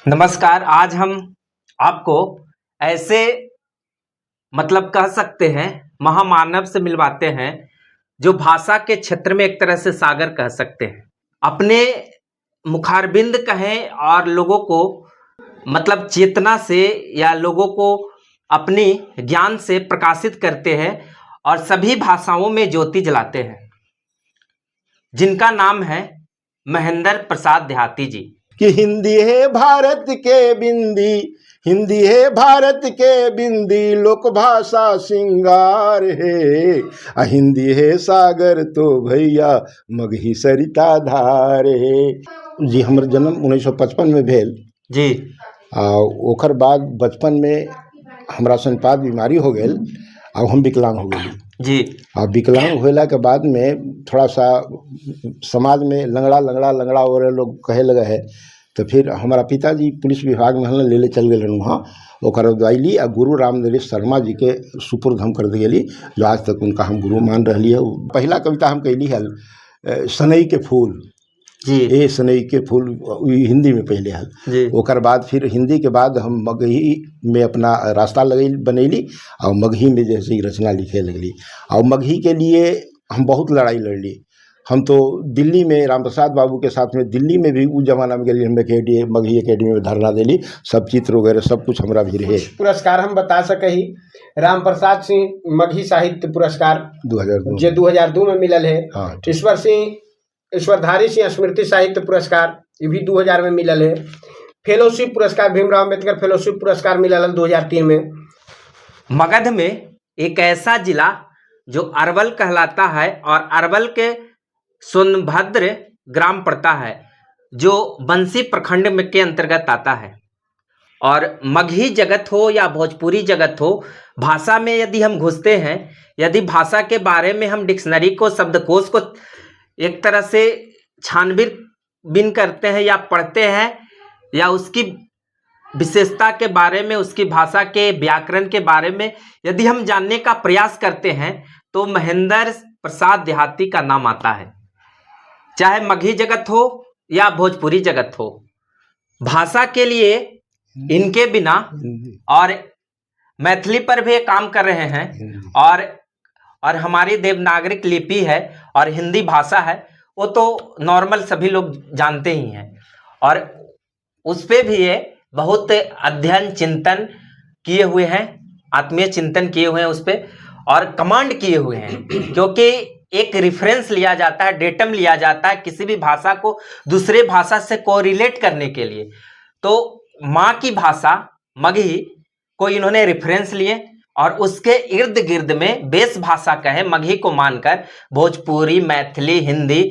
नमस्कार। आज हम आपको ऐसे मतलब कह सकते हैं महामानव से मिलवाते हैं जो भाषा के क्षेत्र में एक तरह से सागर कह सकते हैं। अपने मुखारबिंद कहें और लोगों को मतलब चेतना से या लोगों को अपनी ज्ञान से प्रकाशित करते हैं और सभी भाषाओं में ज्योति जलाते हैं, जिनका नाम है महेंद्र प्रसाद देहाती जी। कि हिंदी है भारत के बिंदी, हिंदी है भारत के बिंदी, लोक भाषा सिंगार है। आ हिंदी है सागर तो भैया मगही सरिता धार है। जी, हमर जन्म 1955 में भेल। जी। आ ओकर बाद बचपन में हमरा सनपात बीमारी हो गेल आ हम विकलांग हो गेली। जी। आ विकलांग होला के बाद में थोड़ा सा समाज में लंगड़ा लंगड़ा लंगड़ा वगैरह लोग कहे लगे है, तो फिर हमारा पिताजी पुलिस विभाग में हलन, ले ले चल गेलन वहाँ। ओकर अइली आ गुरु रामनरेश शर्मा जी के सुपुर्द हम कर गेली, जो आज तक उनका हम गुरु मान रहली है। पहला कविता हम कैली हल सनई के फूल। जी। ए सनई के फूल, ई हिंदी में पहले हल। जी। ओकर बाद फिर हिंदी के बाद हम मगही में अपना रास्ता लगै बनैली और मगही में जैसे ही रचना लिखे लगली। और मगही के लिए हम बहुत लड़ाई लड़ली। हम तो दिल्ली में राम प्रसाद बाबू के साथ में दिल्ली में भी उ जमाना में गेली हम एकेडमी, मगही एकेडमी में धरना देली। सब चित्र वगैरह सब कुछ हमरा भी रहे। पुरस्कार हम बता सकही, राम प्रसाद सिंह मगही साहित्य पुरस्कार 2002 जे 2002 में मिलल है। हाँ। ईश्वर सिंह ईश्वरधारी सिंह स्मृति साहित्य पुरस्कार ये भी 2000 में मिलल है। फेलोशिप पुरस्कार, भीमराव अम्बेडकर फेलोशिप पुरस्कार मिलल है 2003 में। मगध में एक ऐसा जिला जो अरवल कहलाता है और अरवल के सोनभद्र ग्राम पड़ता है, जो बंसी प्रखंड में के अंतर्गत आता है। और मगही जगत हो या भोजपुरी जगत हो, भाषा में यदि हम घुसते हैं, यदि भाषा के बारे में हम डिक्शनरी को, शब्दकोश को एक तरह से छानबीन बिन करते हैं या पढ़ते हैं, या उसकी विशेषता के बारे में, उसकी भाषा के व्याकरण के बारे में यदि हम जानने का प्रयास करते हैं, तो महेंद्र प्रसाद देहाती का नाम आता है। चाहे मगही जगत हो या भोजपुरी जगत हो, भाषा के लिए इनके बिना, हिंदी। और मैथिली पर भी काम कर रहे हैं। हिंदी। और हमारी देवनागरिक लिपि है और हिंदी भाषा है, वो तो नॉर्मल सभी लोग जानते ही हैं, और उस पे भी ये बहुत अध्ययन चिंतन किए हुए हैं, आत्मीय चिंतन किए हुए हैं उस पे और कमांड किए हुए हैं। क्योंकि एक रेफरेंस लिया जाता है, डेटम लिया जाता है किसी भी भाषा को दूसरे भाषा से कोरिलेट करने के लिए। तो माँ की भाषा मगही को इन्होंने रेफरेंस लिए और उसके इर्द गिर्द में बेस भाषा कहे मगही को मानकर भोजपुरी, मैथिली, हिंदी,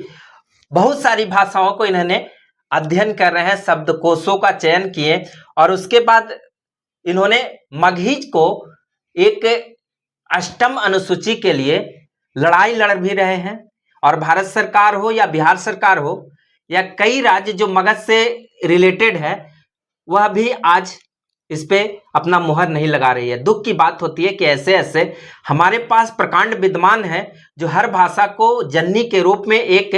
बहुत सारी भाषाओं को इन्होंने अध्ययन कर रहे हैं, शब्दकोशों का चयन किए और उसके बाद इन्होंने मगही को एक अष्टम अनुसूची के लिए लड़ाई लड़ भी रहे हैं। और भारत सरकार हो या बिहार सरकार हो या कई राज्य जो मगध से रिलेटेड है, वह भी आज इस पे अपना मुहर नहीं लगा रही है। दुख की बात होती है कि ऐसे ऐसे हमारे पास प्रकांड विद्वान हैं जो हर भाषा को जननी के रूप में एक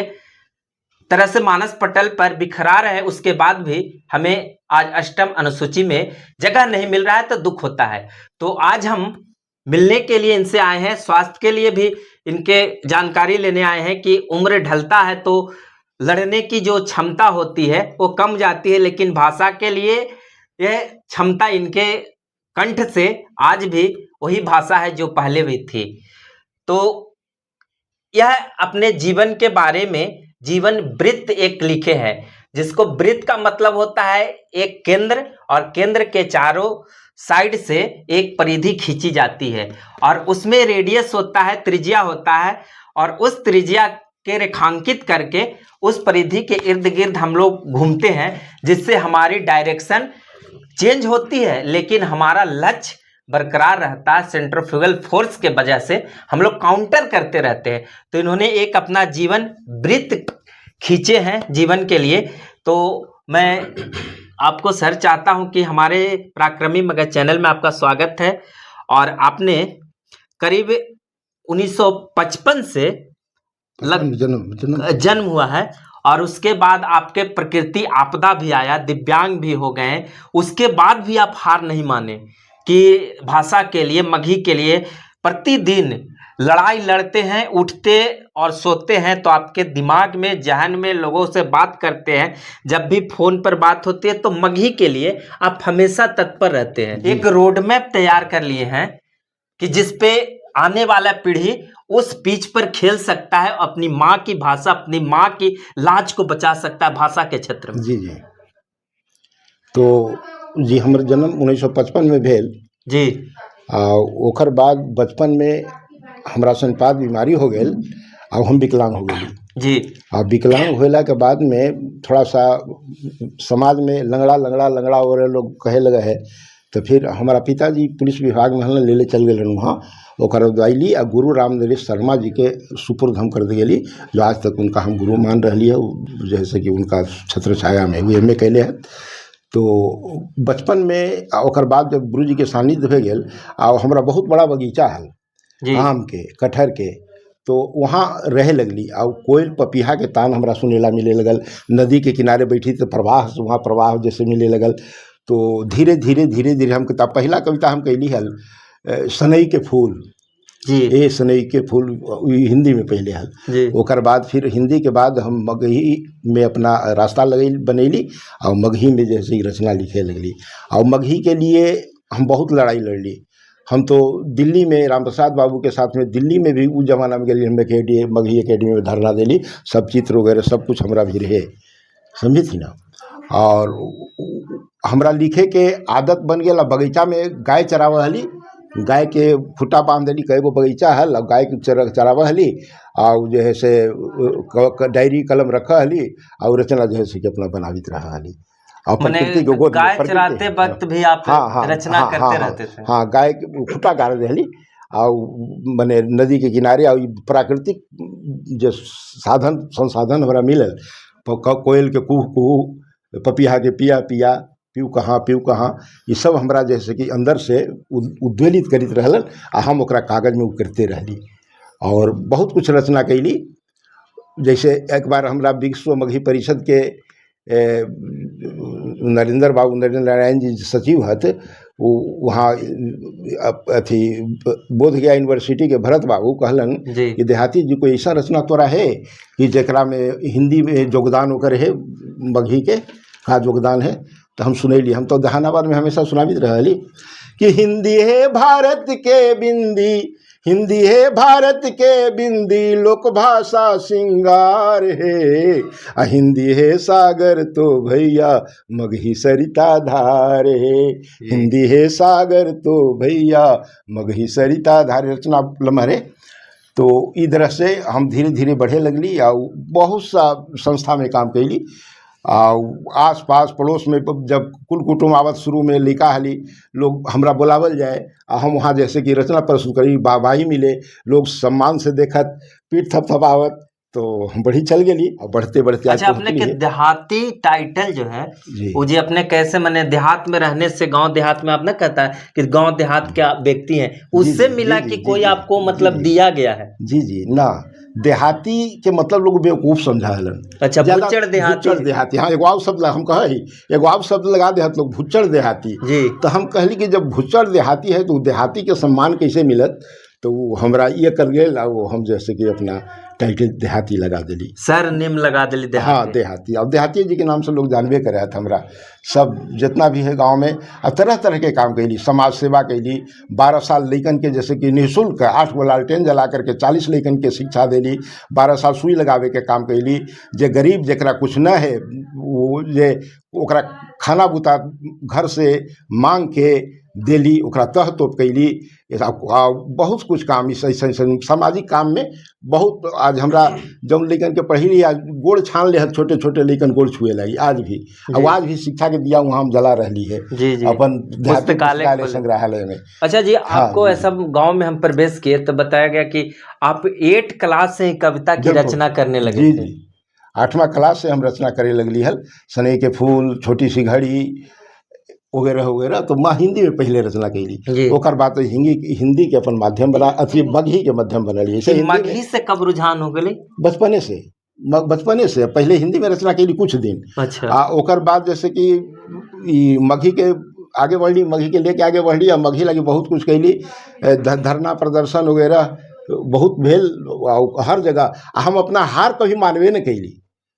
तरह से मानस पटल पर बिखरा रहे हैं, उसके बाद भी हमें आज अष्टम अनुसूची में जगह नहीं मिल रहा है, तो दुख होता है। तो आज हम मिलने के लिए इनसे आए हैं, स्वास्थ्य के लिए भी इनके जानकारी लेने आए हैं कि उम्र ढलता है तो लड़ने की जो क्षमता होती है वो कम जाती है, लेकिन भाषा के लिए यह क्षमता इनके कंठ से आज भी वही भाषा है जो पहले भी थी। तो यह अपने जीवन के बारे में जीवन वृत्त एक लिखे हैं, जिसको वृत्त का मतलब होता है एक केंद्र और केंद्र के चारों साइड से एक परिधि खींची जाती है और उसमें रेडियस होता है, त्रिज्या होता है, और उस त्रिज्या के रेखांकित करके उस परिधि के इर्द गिर्द हम लोग घूमते हैं, जिससे हमारी डायरेक्शन चेंज होती है लेकिन हमारा लक्ष्य बरकरार रहता है। सेंट्रीफ्यूगल फोर्स के वजह से हम लोग काउंटर करते रहते हैं। तो इन्होंने एक अपना जीवन वृत्त खींचे हैं जीवन के लिए। तो मैं आपको सर चाहता हूं कि हमारे पराक्रमी मगध चैनल में आपका स्वागत है। और आपने करीब 1955 से लग जन्म जन्म जन्म हुआ है और उसके बाद आपके प्रकृति आपदा भी आया, दिव्यांग भी हो गए, उसके बाद भी आप हार नहीं माने कि भाषा के लिए, मगही के लिए प्रतिदिन लड़ाई लड़ते हैं, उठते और सोते हैं तो आपके दिमाग में, जहन में लोगों से बात करते हैं, जब भी फोन पर बात होती है तो मगही के लिए आप हमेशा तत्पर रहते हैं। एक रोड मैप तैयार कर लिए हैं कि जिस पे आने वाला पीढ़ी उस पिच पर खेल सकता है, अपनी माँ की भाषा, अपनी माँ की लाज को बचा सकता है भाषा के क्षेत्र में। जी जी। तो जी हमर जन्म 1955 में भेल। जी। आ ओकर बाद बचपन में हमरा सनपात बीमारी हो गेल आ हम विकलांग हो गेली। जी। आ विकलांग होला के बाद में थोड़ा सा समाज में लंगड़ा लंगड़ा लंगड़ा वगैरह लोग कहे लगे है, तो फिर हमारा पिताजी पुलिस विभाग में हलन, लेले चल गेल वहाँ, ओकर अगुवाई आ गुरु राम नरेश शर्मा जी के सुपुर्द हम कर गेली, जो आज तक उनका हम गुरु मान रही है, जैसे कि उनका छत्र छाया में वो एम ए कैले हैं। तो बचपन में आ ओकर बाद जब गुरु जी के सानिध्य भे गेल आ हमरा बहुत बड़ा बगीचा हल आम के कटहर के, तो वहाँ रहे लगली आ कोयल पपीहा के तान हमरा सुनेला मिले लगल, नदी के किनारे बैठी तो प्रवाह वहाँ प्रवाह जैसे मिले लगल। तो धीरे धीरे धीरे धीरे हम किताब पहला कविता हम कैली हल सनई के फूल। जी। ए सनई के फूल हिंदी में पहले हल। जी। ओकर बाद फिर हिंदी के बाद हम मगही में अपना रास्ता लगै बनैली और मगही में जैसे रचना लिखे लगली। और मगही के लिए हम बहुत लड़ाई लड़ली। हम तो दिल्ली में राम प्रसाद बाबू के साथ में दिल्ली में भी उस जमाना में गेली, हम एकेडमी मगही एकेडमी में धरना देली, सब चित्र वगैरह सब कुछ हमरा भी रहे, समझी थी ना। और हमरा लिखे के आदत बन गेल। बगीचा में गाय चरावऽ हली, गाय के खुट्टा बांध देली, कई गो बगीचा हल, और गाय के चरावऽ हली आ जे है से डायरी कलम रखऽ हली और रचना जे है से कि अपना बनावित रहऽ हली। और मने प्रकृति के गोद में गाय प्रकृति चराते वक्त भी आप हाँ हाँ रचना हाँ करते हाँ रहते थे? हाँ, गाय के खुट्टा गाड़ देहली और मने नदी के किनारे और प्राकृतिक जे साधन संसाधन हमरा मिलल, कोयल के कुहू कुहू, पपीहा के पिया पिया, पीऊ कहाँ पीऊ कहाँ, ये सब हमरा जैसे कि अंदर से उद्वेलित करित रहलन आ हम ओकरा कागज में उकेरते रहली और बहुत कुछ रचना कैली। जैसे एक बार हमरा विश्व मगही परिषद के नरेंद्र बाबू नरेंद्र नारायण जी सचिव हथ, वो वहाँ अथी बोध गया यूनिवर्सिटी के भरत बाबू कहलन जी कि देहाती जी कोई ऐसा रचना तोरा है कि जेकरा में हिंदी में योगदान ओकर है, मगही के का योगदान है। तो हम सुनैली, हम तो जहानाबाद में हमेशा सुनाबित रहली कि हिंदी है भारत के बिंदी, हिंदी है भारत के बिंदी, लोक भाषा सिंगार है, आ हिंदी है सागर तो भैया मगही सरिता धार है, हिंदी है सागर तो भैया मगही सरिता धार। रचना लम्हरे। तो ई तरह से हम धीरे धीरे बढ़े लगली आ बहुत सा संस्था में काम कैली। आ आस पास पड़ोस में जब कुल कुटुम्ब आवत शुरू में लइका हली, लोग हमरा बुलावल जाए आ हम वहाँ जैसे कि रचना प्रस्तुत करी, वाहवाही मिले, लोग सम्मान से देखत, पीठ थपथपावत, तो हम बढ़ी चल गेली और बढ़ते बढ़ते आज अच्छा, अपने के पहुँचली है। देहाती टाइटल जो है जी वो जी अपने कैसे मने देहात में रहने से, गांव देहात में आपने कहता है कि गांव देहात के आप व्यक्ति हैं, जी उससे जी मिला जी कि जी कोई जी आपको जी मतलब जी दिया गया है? जी जी ना, देहाती के मतलब लोग बेवकूफ़ समझा हलन। अच्छा, ज्यादा भुच्चड़ देहाती। भुच्चड़ देहाती, हाँ एगो और शब्द हम कहे ही, एगो और शब्द लगा दे लोग भुच्चड़ देहाती। जी तो हम कहली कि जब भुच्चड़ देहाती है तो देहाती के सम्मान कैसे मिलत, तो वो हमरा ये कर गेल आ वो हम जैसे कि अपना टाइटल देहाती लगा देली। सर नेम लगा दिली हाँ देहाती। देहाती। अब देहाती जी के नाम से लोग जानबे करे हथ हमरा, सब जितना भी है गांव में। अब तरह तरह के काम कैली, समाज सेवा कैली, 12 साल लइकन के जैसे कि निःशुल्क 8 गो लालटेन जला करके 40 लइकन के शिक्षा देली, 12 साल सुई लगावे के काम कैली। जे गरीब जेकरा कुछ न है वो जे ओकरा खाना बुता घर से मांग के देली, ओकरा तह तोप कैली। बहुत कुछ काम इस ऐसा सामाजिक काम में बहुत आज हमरा जौन लइकन के पढ़ी आज गोड़ छान ले छोटे छोटे लइकन गोड़ छुए लगी आज भी, और आज भी शिक्षा के दिया वहाँ हम जला रही है जी जी अपन देहाती पुस्तकालय पुस्तकालय खोले। संग्रहालय में। अच्छा जी, हाँ आपको जी ऐसा गांव में हम प्रवेश किए तो बताया गया कि आप 8 क्लास से ही कविता की बिल्कुल। रचना करने लगे जी थे। जी 8वां क्लास से हम रचना करे लगली हल, सनई के फूल, छोटी सी घड़ी वगैरह वगैरह। तो माँ हिंदी में पहले रचना कैली, जी ओकर बाद तो हिंदी हिंदी के अपन माध्यम बना अथी मगही के माध्यम बनली। ऐसे हिंदी में मगही से कब रुझान हो गई? बचपने से। बचपने से पहले हिंदी में रचना कैली कुछ दिन। अच्छा। आ ओकर बाद जैसे कि ई मगही के आगे बढ़ली, मगही के लेके आगे बढ़ली आ मगही लगी बहुत कुछ कैली, धरना प्रदर्शन वगैरह बहुत भेल आ हर जगह। आ हम अपना हार कभी मानबे न कैली।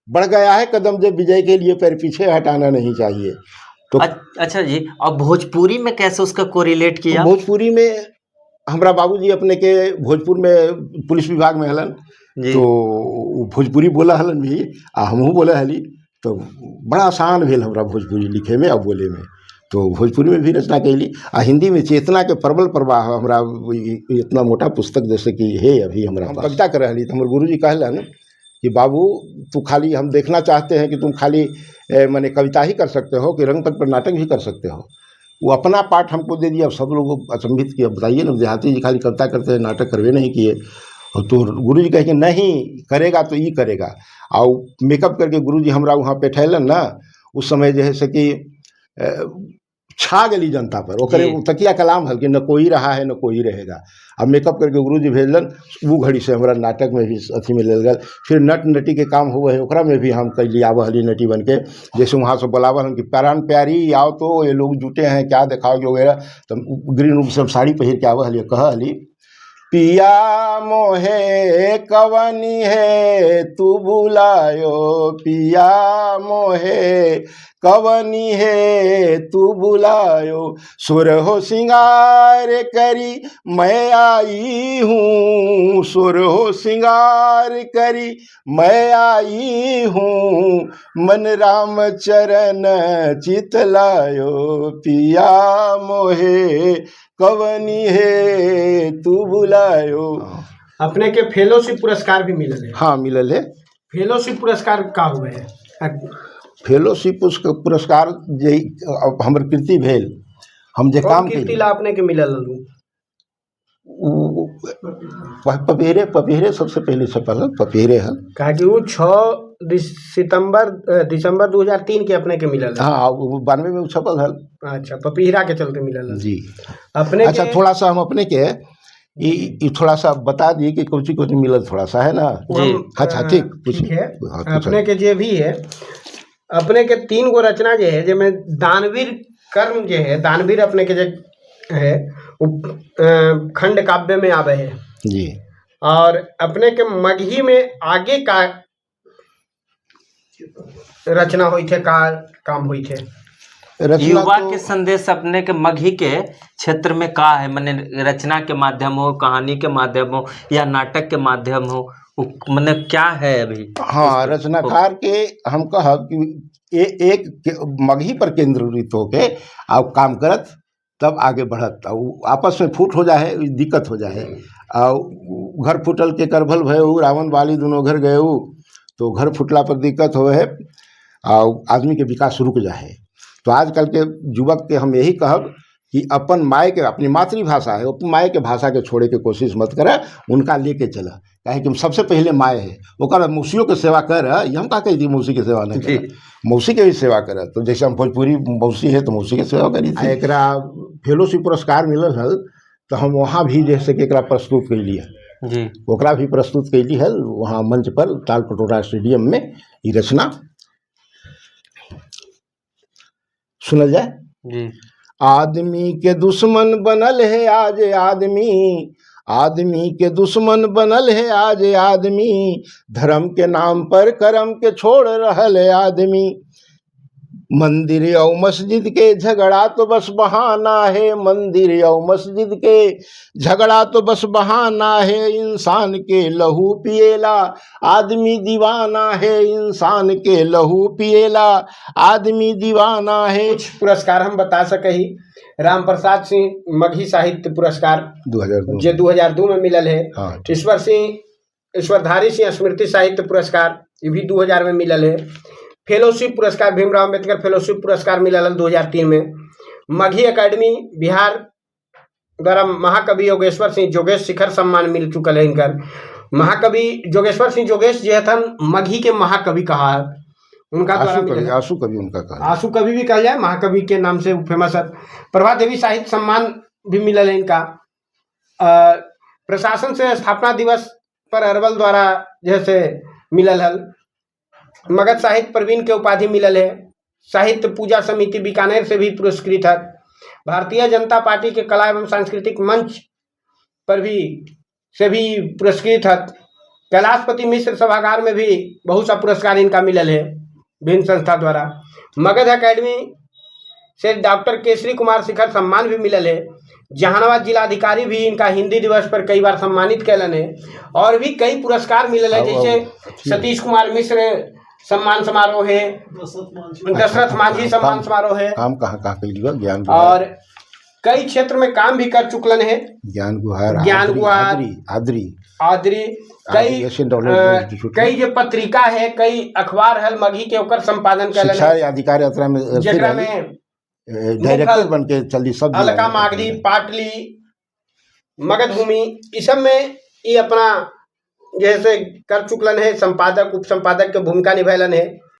बढ़ गया है कदम जब विजय के लिए, पैर पीछे हटाना नहीं चाहिए। तो अच्छा जी, और भोजपुरी में कैसे उसका कोरिलेट किया? भोजपुरी में हमरा बाबूजी अपने के भोजपुर में पुलिस विभाग में हलन, जी। तो उ भोजपुरी बोला हलन भी आ हमहूँ बोला हली, तो बड़ा आसान भेल हमरा भोजपुरी लिखे में और बोले में। तो भोजपुरी में भी रचना कैली आ हिंदी में चेतना के प्रबल प्रवाह हमरा इतना मोटा पुस्तक जैसे कि है अभी हमरा पास। कविता कर रही तो हमर गुरुजी कहलन कि बाबू तू खाली, हम देखना चाहते हैं कि तुम खाली माने कविता ही कर सकते हो कि रंगपथ पर नाटक भी कर सकते हो। वो अपना पाठ हमको दे दिया। अब सब लोग अचंभित किया, बताइए ना देहाती जी खाली कविता करते हैं, नाटक करवे नहीं किए। और तो गुरु जी कहे कि नहीं करेगा तो ये करेगा। और मेकअप करके गुरु जी हमरा वहाँ पे ठहलन ना, उस समय जो है से कि छा गई जनता पर, ओकरे जी। उ तकिया कलाम हल कि न कोई रहा है न कोई रहेगा। अब मेकअप करके गुरु जी भेजलन, वो घड़ी से हमरा नाटक में भी अथी में लेल गल। फिर नट नटी के काम हुए है ओकरा में भी हम कैली आव हली नटी बन के, जैसे वहाँ से बोलावल हन कि प्राण प्यारी आओ तो ये लोग जुटे हैं क्या दिखाओगे वगैरह, तो ग्रीन रूम से हम साड़ी पहिर के आव हली, कह हली पिया मोहे कवनी है तू बुलायो, पिया मोहे कवनी है तू बुलायो, सुर हो सिंगार करी मैं आई हूँ, सुर हो सिंगार करी मैं आई हूँ, मन राम चरण चित लायो, पिया मोहे कवनी है तू बुलायो। अपने के फेलोशिप पुरस्कार भी मिलल है? हाँ मिलल है। फेलोशिप पुरस्कार का हुए है? फेलोशिप पुरस्कार जे हमर कृति भेल, हम जे कौन काम कीर्ति केली ला अपने के मिलल हलू? उ पपीहरे, पपीहरे सबसे पहले छपल हल, पपीहरे हल। काहे कि वो 6 सितंबर दिसंबर 2003 के अपने के मिलल है। हाँ 92 में उ छपल हल। अच्छा, पपीहरा के चलते मिलल हल जी। अपने अच्छा के। थोड़ा सा हम अपने के ई थोड़ा सा बता दिए कि कौची कौची मिलल थोड़ा सा है ना। वो हम, अच्छा ठीक, ठीक है। हाँ, पूछो। अपने के जे भी है, अपने के 3 गो रचना जे है, जेमे दानवीर कर्म जे है, दानवीर अपने के जे है वो खंड काव्य में आवे है। जी। और अपने के मगही में आगे का रचना हुई थे, का काम हुई थे? रचना युवा तो के संदेश अपने के मगही के क्षेत्र में का है, माने रचना के माध्यम हो, कहानी के माध्यम हो या नाटक के माध्यम हो, माने क्या है अभी? हाँ, रचनाकार के हम कहब कि एक मगही पर केंद्रित होके आप काम करत तब आगे बढ़त। और आपस में फूट हो जाए दिक्कत हो जाए। और घर फूटल के करभल भयो, रावण बाली दोनों घर गए, तो घर फूटला पर दिक्कत हो है और आदमी के विकास रुक जाए। तो आजकल के युवक के हम यही कहब कि अपन माए के, अपनी मातृभाषा है, अपन माए के भाषा के छोड़े के कोशिश मत करे, उनका लेके चला। काहे कि हम सबसे पहले माए है, ओकर मौसियों के सेवा कर, ये हम का कही थी मौसी के सेवा नहीं कर, मौसी के भी सेवा कर। तो जैसे हम भोजपुरी मौसी है तो मौसी के सेवा करी थी। एकरा फेलोशिप पुरस्कार मिलल हल तो हम वहाँ भी जैसे कि एकरा प्रस्तुत कैली हल जी। ओकरा भी प्रस्तुत कैली हल वहाँ मंच पर ताल कटोरा स्टेडियम में ई रचना सुनल जाए। जी। आदमी के दुश्मन बनल है आज आदमी, आदमी के दुश्मन बनल है आज आदमी, धर्म के नाम पर करम के छोड़ रहल है आदमी, मंदिर और मस्जिद के झगड़ा तो बस बहाना है, मंदिर और मस्जिद के झगड़ा तो बस बहाना है, इंसान के लहू पिएला आदमी दीवाना है, इंसान के लहू पिएला आदमी दीवाना है। कुछ पुरस्कार हम बता सके ही। राम प्रसाद सिंह मगही साहित्य पुरस्कार 2002 जे 2002 में मिलल है। हाँ, ईश्वर सिंह ईश्वरधारी सिंह स्मृति साहित्य पुरस्कार ये भी 2000 में मिलल है। फेलोशिप पुरस्कार भीमराव अम्बेडकर फेलोशिप पुरस्कार मिलल है 2003 में। मगही अकेडमी बिहार द्वारा महाकवि योगेश्वर सिंह जोगेश शिखर सम्मान मिल चुकल है इनकर। महाकवि योगेश्वर सिंह जोगेश जे हथन मगही के महाकवि कहा है उनका द्वारा आशु मिलल कवि, है। आशु कवि उनका कहा। आशु कवि भी कहल जाए, महाकवि के नाम से फेमस है। प्रभा देवी साहित्य सम्मान भी मिलल है इनका। प्रशासन से स्थापना दिवस पर अरवल द्वारा जैसे मिलल हल। मगध साहित्य प्रवीण के उपाधि मिलल है। साहित्य पूजा समिति बीकानेर से भी पुरस्कृत है। भारतीय जनता पार्टी के कला एवं सांस्कृतिक मंच पर भी से भी पुरस्कृत है। कैलाशपति मिश्र सभागार में भी बहुत सा पुरस्कार इनका मिलल है विभिन्न संस्था द्वारा। मगध एकेडमी से डॉक्टर केसरी कुमार शिखर सम्मान भी मिलल है। जहानाबाद जिलाधिकारी भी इनका हिंदी दिवस पर कई बार सम्मानित कैलन है। और भी कई पुरस्कार मिलल है, जैसे सतीश कुमार मिश्र सम्मान समारोह है, दशरथ मांझी सम्मान समारोह है। काम कहाँ कहाँ कैली बा? ज्ञान और कई क्षेत्र में काम भी कर चुकलन है। ज्ञान गुहार, ज्ञान गुहार, आदरी, आदरी, आदरी, कई एशियन डेवलपमेंट इंस्टीट्यूट, कई जो पत्रिका है, कई अखबार है मगही के ओकर संपादन कैलन शिक्षा है, अधिकार यात्रा में जेकरा में डायरेक्टर बन के चली सब जिला अलका में। मागधी, पाटली, मगध भूमि, इस सब में ये अपना जैसे कर चुकलन है, संपादक उप संपादक के भूमिका निभैलन है।